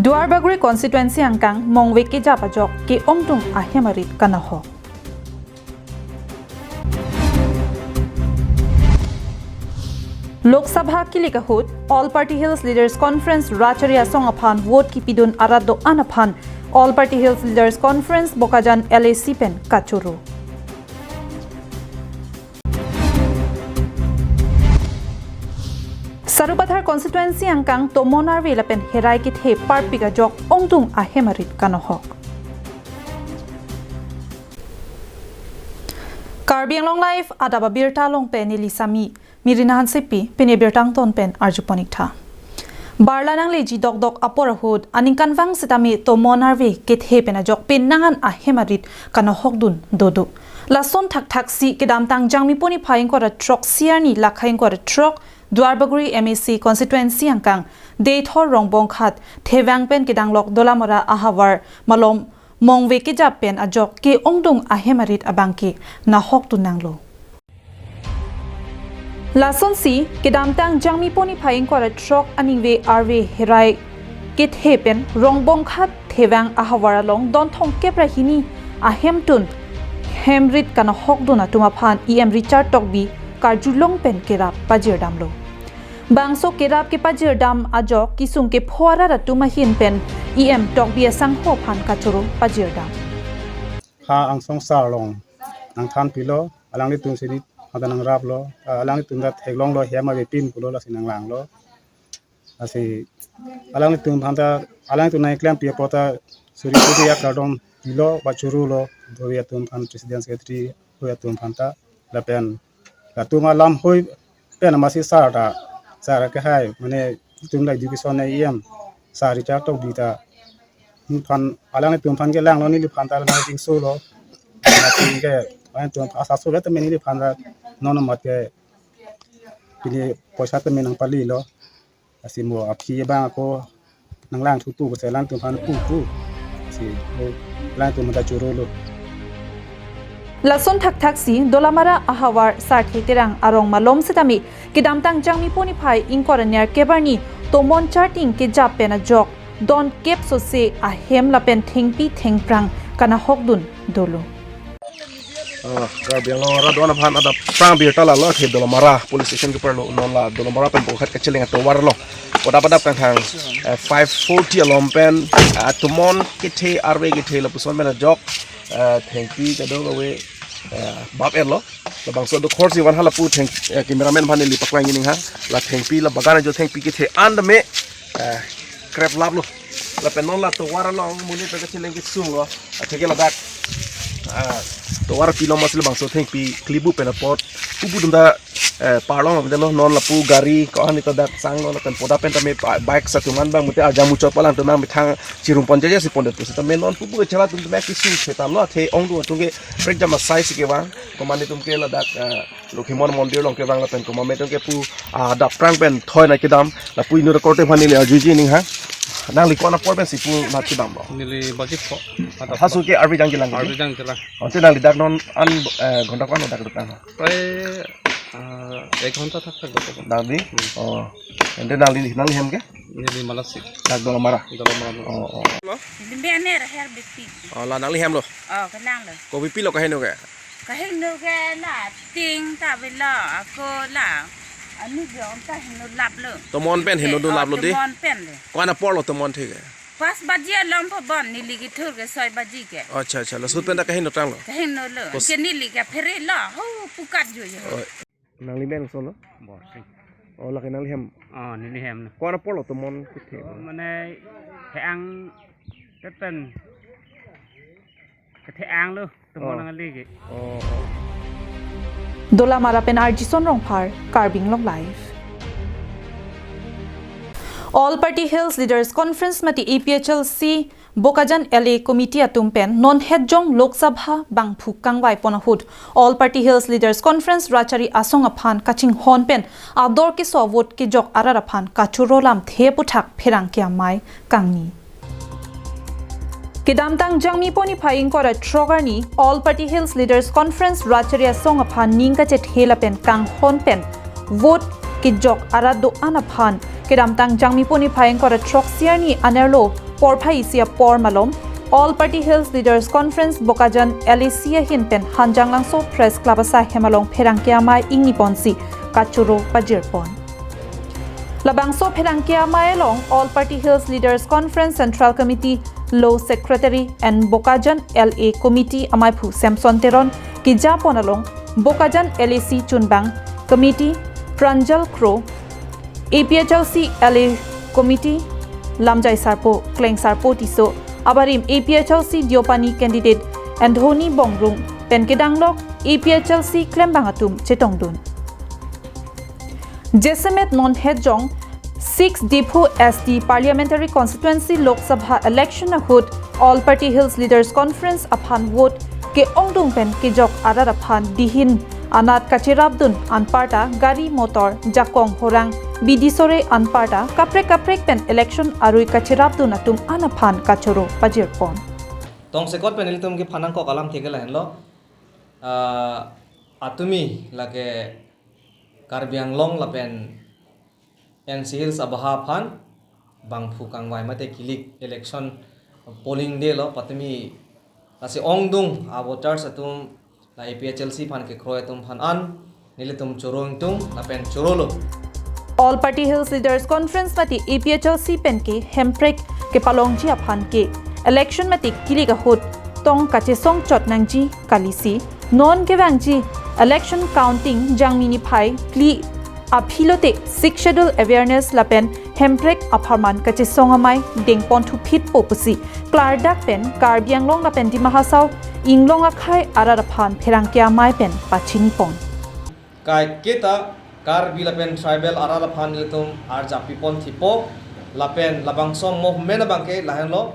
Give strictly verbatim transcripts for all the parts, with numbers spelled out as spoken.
Duarbagori constituency angkang mongve kejap ajok ke-ongdung ahem arit kanohok. Lok Sabha kilik ahut All Party Hills Leaders Conference Rachari Asong aphan vote kipidun arat do-an aphan All Party Hills Leaders Conference Bokajan L A C pen kachoro. Sarupathar constituency angkang tomon arve lapen herai kethe parpik ajok ongdung ahem arit kanohok. Karbi Anglong Live adap abirta along pen neli Sami, Mirina Hansepi, pini birta angton pen arjupon ik tha. Barla nangleji dokdok apor ahut aningkanvang sitame tomon arve kethe pen ajok penang an ahem arit kanohokdun dodo. Lason thakthaksi kedamtang Jangmipo niphai ingkoi ra throksi arni lakha ingkoi ra throk Duarbagori M A C constituency angkang Deithor Rongbongkhat thevang pen kedanglok Dolamara ahavar malom mongve kejap pen ajok ke-ongdung ahem arit abangke nahokdun nanglo. Lasonsi kedamtang Jangmipo niphai ingkoi ra throk aningve arve herai kethe pen Rongbongkhat thevang ahavar along don thomkep ra hini ahemtun hem rit kanohokdun atum aphan E M Richard Tokbi karjulong pen kerap pajirdamlo. Bangso kerap kepajirdam ajok kesung kepho arat atum ahin pen E M Tokbi asangho aphan kachoro pajirdam. Ha angsong sar along nangthanpilo, alanglitum si neli hada nangraplo, ah, alanglitum ta theklonglo, hem avepin pulo, lasi nanglanglo. Lasi alanglitum aphan ta, alanglitum nangklempi apot ta suri suri akardom pilo, ba chorolo, dori atum aphan, president, secretary, dori atum aphan ta, lapen latum alam hoi pen amatsi sar ta, sar ke hai, mane itum la education na E M, sar Richard Tokbi ta, neliphan, alanglitum aphan kelanglo, neliphan ta nangjingsolo, nangke, alanglitum asa so ta neliphan ta, non amat ke, pini poisa ta nangpalilo, lasi mo aphi abang ako, nanglang thutu, ko selang atum aphan thutu, lasi, eh, alanglitum ta chorolo. Lason thakthaksi Dolamara ahavar Sarthe Terang arong malom sitame kedamtang Jangmipo niphai ingkoi ra nerkep arni tomon charting kejap pen ajok don kep sose ahem lapen thengpi thengphrang kanahokdun dolo. Ah, Karbi Anglong arat do-an aphan adap aphrang birta lalo, athe Dolamara police station keparlo, non la Dolamara pen Bongkhat kacheleng atovar lo. Padap padap kangthang, eh, five forty alom pen, ah, tomon kethe arve kethe lapuson pen ajok, eh, thengpi kadokave, eh, bap-etlo. Labangso adokhorsi van halapu theng, eh, cameraman aphan neli paklang ining ha. La thengpi, la bagan ajo thengpi kethe an tame, eh, krep laplo. Lapen non la tovar along monit pen kacheleng kesunglo. Atheke ladak, ah, tovar pilom amatsi labangso thengpi klibu pen apot pupu atum ta, eh, parlong abdelo, non lapu gari ko-an ta dak sanglo, lapen padap pen tame ba-, bike sa atum an abang mate arjang muchot palang atum nangmethang chirum ponjaja si pondet pusitame non pupu kachala atum tame kesung setalo, athe ongdung atum ke prekjam asai si kevang, komat atum ke ladak, eh, Lokhimon mondir along kevang lapen komat atum ke pu, ah, adap aphrang pen thoi na kedam, lapu inut akorte aphan neli arjuji ining ha. Nangli ko-an apor pensi pu nat kedamlo? Neli baji pho. Haso ke arve jang kelang. Arve jang kelang. Ante nangli dak non an, eh, ghonta ko-an dak dak nang? Prai, ah, ek ghonta thak thak dak. Nangli? Hmm. Oh. Ante nangli, nangli hem ke? Neli Malasi. Dak Dolamara. Dolamara. Oh, oh. Limbe ane ra her beti. Oh, la nangli hemlo. Oh, kelanglo. Ko bipilo kaheno ke? Kaheno ke la ting ta velo, ako la. Ani jong ta heno laplo. Tomon pen heno dun laplo de? Tomon pen le. Ko-an aporlo tomon theke? Pas baji along pabon, neli kethur ke soi baji ke. Acha, acha, laso ahut pen ta kaheno tanglo? Kahenolo. Kos- Ke neli ke pherelo, ho pukat jojo. Oh. Nangli men kosonlo? Borsing. Oh, lake nangli hem? Oh, neli hem lo. Ko-an aporlo tomon kethe? Oh, mane the-ang, teten. Kethe-anglo, tomon. Oh. Nangli ke. Oh, oh. Dolamara pen R G Son Rongphar, Karbi Anglong Live. All Party Hills Leaders Conference mate A P H L C Bokajan L A Committee atum pen non hetjong Lok Sabha bangphu kangvai pon ahut All Party Hills Leaders Conference Rachari Asong aphan kachinghon pen ador keso vote kejok arat aphan kachoro lamthe aputhak pherangke amei kangni. Kedamtang Jangmipo niphai ingkoi ra throk arni All Party Hills Leaders Conference Rachari Asong aphan ning kachethe lapen kanghon pen vote kejok arat do-an aphan kedamtang Jangmipo niphai ingkoi ra throksi arni anerlo porphai isi apor malom All Party Hills Leaders Conference Bokajan L A C ahin pen Hanjanglangso Press Club asai hem along pherangke amei ingni ponsi kachoro pajir pon. Labangso pherangke amei along All Party Hills Leaders Conference Central Committee Law Secretary and Bokajan L A Committee ameiphu Samson Teron keja pon along Bokajan L A C chunbang committee Pranjal Kro, A P H L C L A Committee Lamjai Sarpo, Kleng Sarpo Tisso, abarim A P H L C Deopani candidate Anthony Bongrung pen kedanglok A P H L C klembang atum chetongdun. Jasemet non hejong six Diphu S T Parliamentary Constituency Lok Sabha election ahut All Party Hills Leaders Conference aphan vote ke-ongdung pen kejok arat aphan dihin anat kacherapdun anparta gari motor jakong horang bidi sore anparta kaprek kaprek pen election arui kacherapdun atum an aphan kachoro pajir pon. Tongsekot pen ilitum kephanang kok alam theke lahenlo. Ah, atumi lake Karbi Anglong lapen N C Hills abaha aphan bangphu kangvai mate kilik election polling day lo patumi lasi ongdung a voters atum la A P H L C aphan kekroi atum aphan an nelitum choro ingtung lapen chorolo. All Party Hills Leaders Conference mate A P H L C pen ke Hemprek kepalongji aphan ke election mate kilik ahut tong kachesong chot nangji kalisi non kevangji election counting Jangmi niphai phli aphi lote Sixth Schedule awareness lapen Hemprek apharman kachesong amei dengpon thuphitpo pusi klardak pen Karbi Anglong lapen Dima Hasao inglong akhei arat aphan pherangke amei pen pachini pon. Kaiketa Karbi lapen tribal arat aphan ilitum arjap pipon thipo lapen labangso movement abangke lahenlo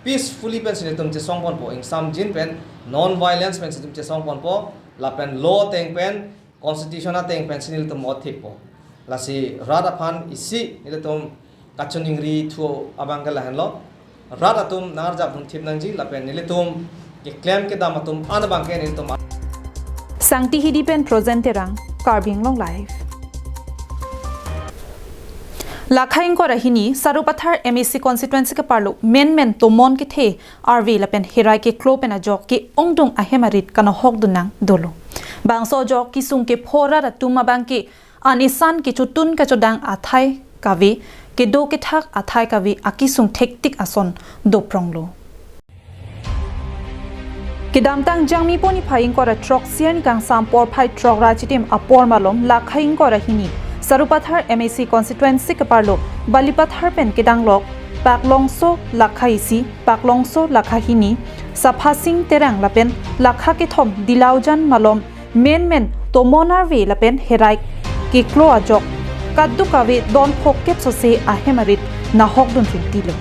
peacefully pensi nelitum chesong ponpo, ingsamjin pen non violence pensi nelitum chesong ponpo lapen law ateng pen constitution ateng pensi nelitum othikpo. Lasi rat aphan isi nelitum kachiningri thu abangke lahenlo. Rat atum nangarjapdun thip nangji lapen nelitum keklem kedam atum an abangke nelitum. Sangti Hidi pen Projen Terang, Karbi Anglong Live. Lakha ingkoi ra hini Sarupathar M A C constituency keparlo menmen tomon kethe arve lapen herai keklo pen ajok ke-ongdung ahem arit kanahokdun nang dolo. Bangso ajok kesung kepho rat atum abangke anisan kechotun kachodang athai kave, kedo kethak athai kave akesung thektik ason dopronglo. Kedamtang Jangmi po niphai ingkoi ra throksi arni kangsam porphai throk ra chitim apor malom Lakha ingkoi ra hini Sarupathar M A C constituency keparlo Balipathar pen kedanglok Paklongso Lakha isi, Paklongso Lakha hini, Saphasing Terang lapen Lakha kethom Dilaujan malom menmen tomon arve lapen herai keklo ajok kadokave don phokep sose ahem arit nahokdun ringtilo.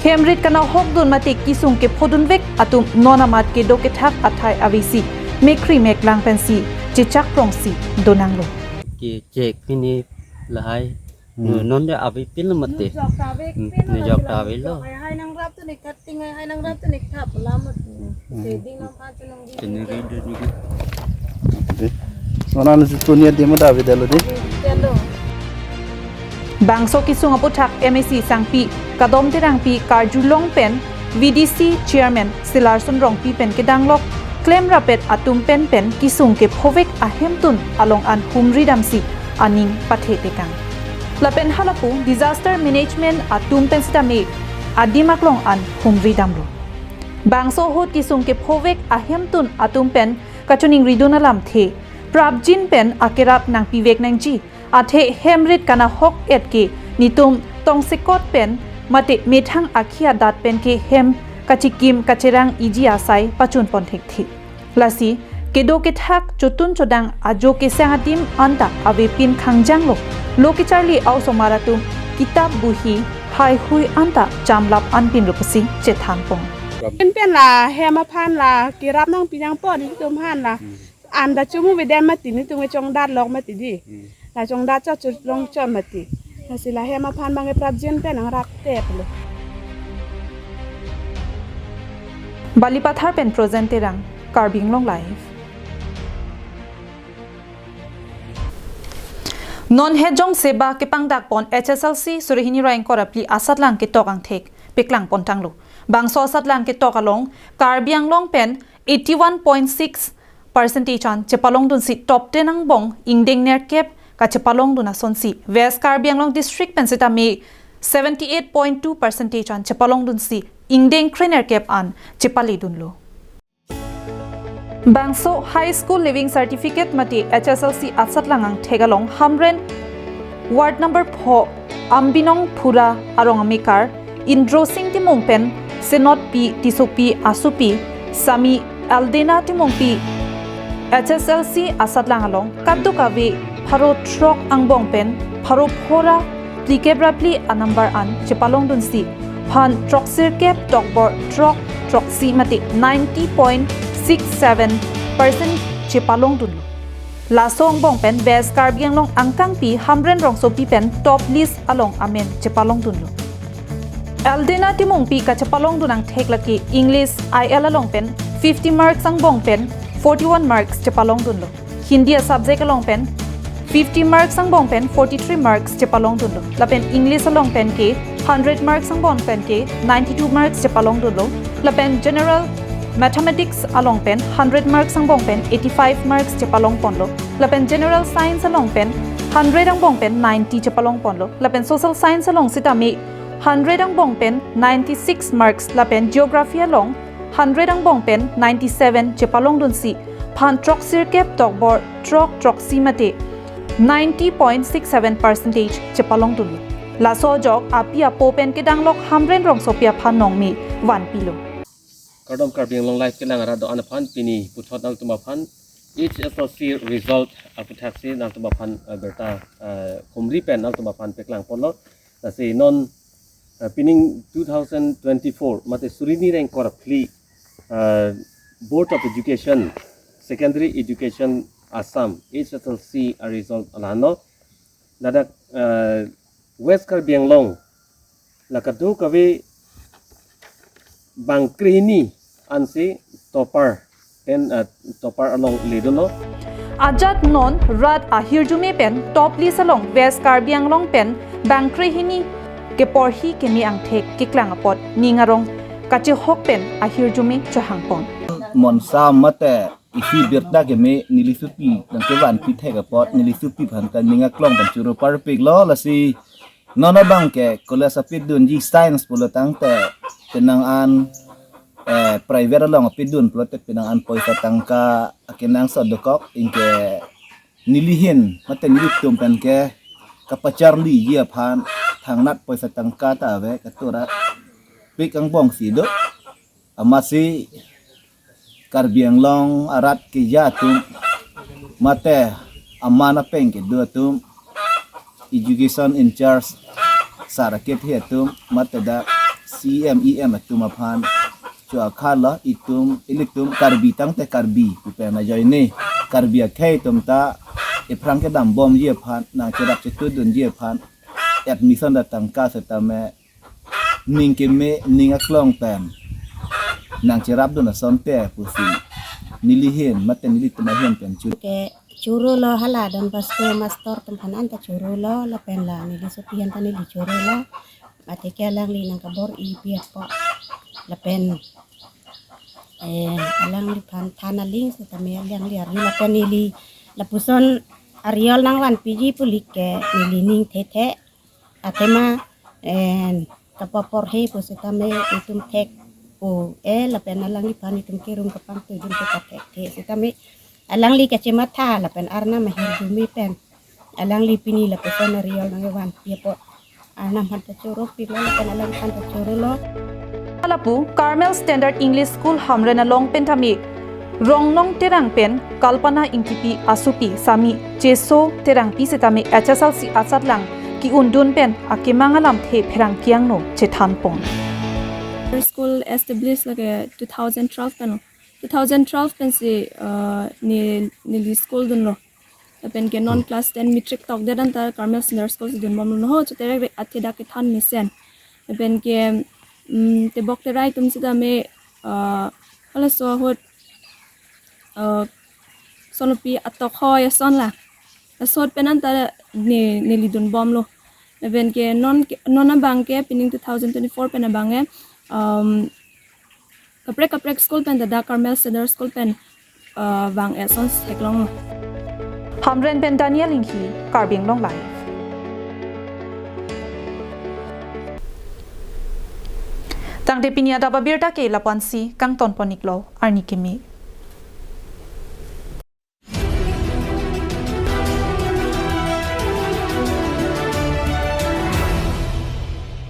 Hem rit kanahokdun mate kesung kephodunvek atum non amat kedo kethak athai avesi mekri meklang pensi chechakprongsi donanglo. Kechek pini lahai. Hmm. Non de ave pin lo mate. Nejok ta ave pin lo, nejok ta ave lo. Hai hai nangrap tu nik thap ting, hai hai nangrap tu nik thap lam. Hmm. Te ding nam phan tu nung ding. Tini ri du ni. Oke. Nona nu tu ni adi mo da ave dalo di. Dalo. Bangso kesung aputhak M A C sangpi Kadom Terangpi karjulong pen V D C Chairman Silarson Rongpi pen kedanglok klemrapet atum pen pen kesung kephovek ahemtun along an humri damsi aning pathe tekang. Lapen halapu disaster management atum pen sitame adim aklong an humri damlo. Bangso ahut kesung kephovek ahemtun atum pen kachiningridun alamthe prapjin pen akerap nangpivek nangji. Athe hem rit kanahok et ke netum tongsekot pen mate methang akhi adat pen ke hem kachikim kacherang iji asai pachun pon thekthe. Lasi kedo kethak chotun chodang ajo kesang adim anta avepin khangjanglo. Lo kecharli a-osomar atum kitap buhi haihui anta chamlap anpinlo pusi chethanpon. Pen pen la hem aphan la kerap nangpi nangpo netum aphan la. Anda chumu beden mati netum kechongdat lok mati di. Hmm. La chongdat chot chot long chot mati. Lasi la hem aphan bang eprapjin pen nangrap teplo. Balipathar pen Projen Terang, Karbi Anglong Live. Non hejong seba kepangdak pon H S L C suri hini ra ingkoi ra phli asatlang ketok angthek peklangpon tanglo. Bangso asatlang ketok along Karbi Anglong pen eighty-one point six percentage an chepalongdunsi top ten angbong ingdeng nerkep kachepalongdun asonsi West Karbi Anglong district pen sitame seventy-eight point two percentage an chepalongdunsi ingdeng krenerkep an chepaledunlo. Bangso High School Leaving Certificate mate H S L C asatlang angthek along Hamren Ward number four Ambinong Phura arong amekar Indro Sing Timung pen Senotpi Tissopi asopi sami Aldena Timungpi H S L C asatlang along kadokave pharo throk angbong pen pharo phora phlikep ra phli anumber an chepalongdunsi phan throksirkep tokbor throk throksi mate ninety point six seven percent chepalongdunlo. Laso angbong pen West Karbi Anglong angkangpi Hamren Rongsopi pen top list along amen chepalongdunlo. Aldena Timungpi kachepalongdun angthek lake English I L along pen fifty marks angbong pen forty-one marks chepalongdunlo. Hindi a subject along pen fifty marks angbong pen forty-three marks chepalongdunlo. Lapen English along pen ke hundred marks angbong pen ke ninety-two marks chepalongdunlo. Lapen General Mathematics along pen hundred marks angbong pen eighty-five marks chepalongponlo. Lapen General Science along pen hundred angbong pen ninety chepalongponlo. Lapen Social Science along sitame hundred angbong pen ninety-six marks lapen Geography along hundred angbong pen ninety-seven chepalongdunsi phan throksirkep tokbor throk throksi mate ninety point six seven percentage chepalongdunlo. Laso ajok api apo pen kedanglok Hamren Rongsopi aphan nongme vanpilo. Kardom Karbi Anglong Live kelang arat do-an aphan pini puthot nangtum aphan H S L C result aputhaksi nangtum aphan, eh, birta, eh, khumri pen nangtum aphan peklangponlo. Lasi non, eh, pining two thousand twenty-four mate suri hini ra ingkoi ra phli, eh, Board of Education, Secondary Education Assam, H S L C a result alano. Ladak, eh, West Karbi Anglong la kadokave bang krehini ansi topper pen, eh, topper along ledunlo. Ajat non rat ahirjume pen top list along West Karbi Anglong pen bang krehini keporhi keme angthek keklang apot ning arong kachehok pen ahirjume chohangpon. Monsam mate isi birta keme neli sopi nangkevanpi thek apot neli sopi aphan ta ning aklong pen choro parpiklo. Lasi non abang ke college apidunji science pulo tangte penang an, eh, private along apidun pulote penang an poisa tangka akenangsot dokok, anke neli ahin mate nelitum pen ke kapacharliji aphan thangnat poisa tangka ta ave, katura pik angbong si do. Amatsi Karbi Anglong arat keja atum mate aman apeng kedo atum, education in charge sar akethe atum mate dak C M E M atum aphan cho akhalo, itum ilitum Karbi tangte Karbi pi pen ajoine Karbi akhei atum ta ephrang kedambomji aphan, nangcherap chetudunji aphan, admission ta tangka setame ning keme ning aklong pen nangcherapdun asonte pusi neli ahin mate nelitum ahin pen chu. Ke chorolo hala Don Bosco master atum aphan anta chorolo lapen la neli sopi anta neli chorolo. Mate ke alangli nangkabor-ipi apot lapen, eh, alangliphan than aling setame alangli arju lapen neli lapuson ariol nangvanpiji pulik ke neli ning thethe. Athema, eh, kapaporhe pu setame itum thek pu, eh, lapen alangliphan itum kerum kapangtudun ke pathekthe setame alangli kachematha lapen Arnam ahirjume pen alangli pini lapuson ariol nangvanpi apot Arnam aphan ta choropiklo lapen alangliphan ta chorolo. Lapu Carmel Standard English School Hamren along pen tame Rongnong Terang pen Kalpana Ingtipi asopi sami Cheso Terangpi setame H S L C asatlang ki-undun pen akemang alamthe pherangke angno chethanpon. School establish lake two thousand twelve pen, two thousand twelve pensi, uh, ne, neli school dunlo. Lapen ke non class ten matric tokdet anta Carmel Senior School si dunbomlo ho, choterek athe dak kethan mesen. Lapen ke, mm, tebok terai atum setame, ah, halaso ahut, ah, sonopi atok hoi ason la. Laso ahut pen anta ne, neli dunbomlo. Lapen ke non ke- non abang ke pining two thousand twenty-four pen abang ke, um, kaprek kaprek school pen, ladak Carmel Cedar School pen, uh, vang ason theklonglo. Hamren pen Daniel Inghi, Karbi Anglong Live. Tangte pini adap abirta ke lapu-ansi kangton pon-iklo, arni keme.